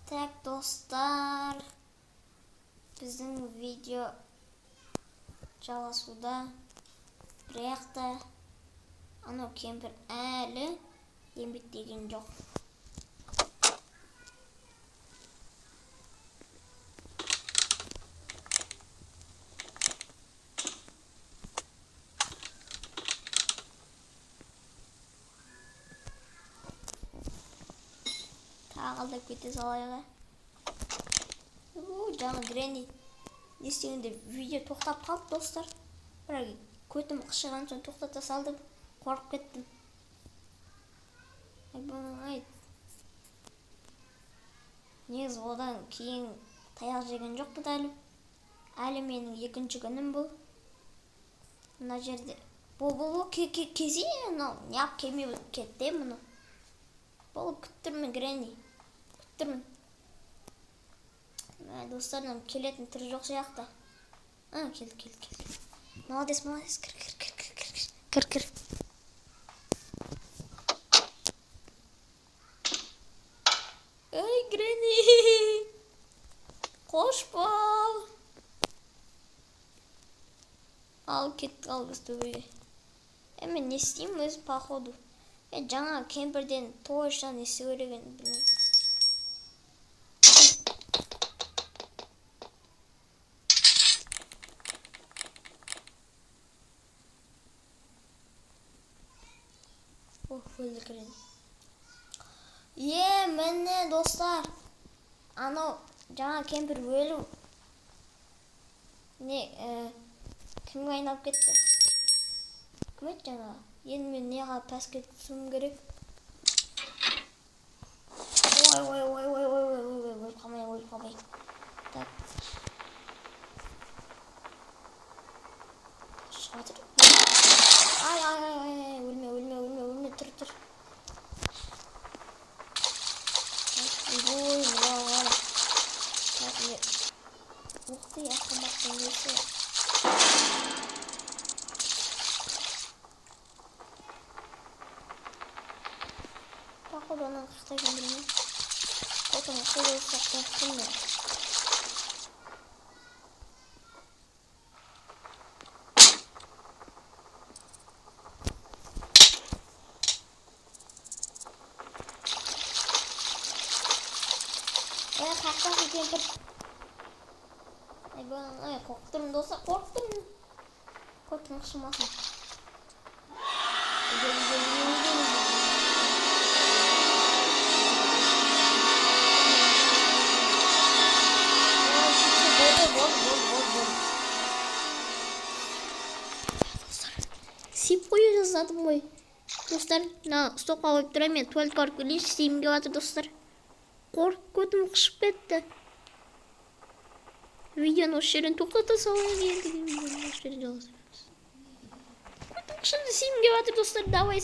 Так, достар, біздің видео жалғасуда. Бірақ та анау кемпір әлі еңбектеген жоқ. Тағы алдап кете салайық. Жаңа Гренни не істегенде видео тоқтап қалды, достар. Бірақ көтім қышыған соң тоқтата салдым. Қорқып кеттім. Айбай. Негізі одан кейін таяқ жеген жоқпын әлі. Әлі менің екінші күнім бұл. Мына жерде бол кезе мынау неғып келмей кетті мұны. Бол, күттірмін, Гренни. Күттірмін. Достар, мынау келетін түрі жоқ сияқты. А, келді, келді, келді. Молодец, молодец. Кір, кір, кір, кір, кір, кір, кір. Ей, Гренни. Қош бол. Ал, кеттік, ал біз төбеге. Мен не істеймін өзім, походу. Жаңа кемпірден точно не істеу керек екенін білмеймін. Ох, өлді Гренни. Міне, достар. Анау жаңа кемпір өлу. Не, кімге айналып кетті? Кім еді жаңа? Енді мен неға пәске түсуім керек? Ой, ой, ой, ой, ой, ой, ой, ой, өліп қалмай, өліп қалмай. Так. Шығып жатыр. Ай, ай, ай, ай, ай, өлме, өлме, өлме, өлме, тұр, тұр. Ой, мынау қара. Так, не. Ух ты, автоматтың несі? Походу, ананың қаяқта екенін білмеймін. Потом қой болса қорықтым мен. Ей, қаяқтасың, кемпір? Айбай, қорқып тұрмын, достар, қорқып тұрмын. Көтім қышымасын. Сип қоя жаздадым ғой. Достар, мына столға қойып тұрамын, мен туалетке барып келейінші, сиім келіп жатыр, достар. Қорқып көтім қышып кетті. Видеоны осы жерден тоқтата салайық енді, осы жерден жалғастырамыз. Көтім қышынды, сиім келіп жатыр, достар, давай.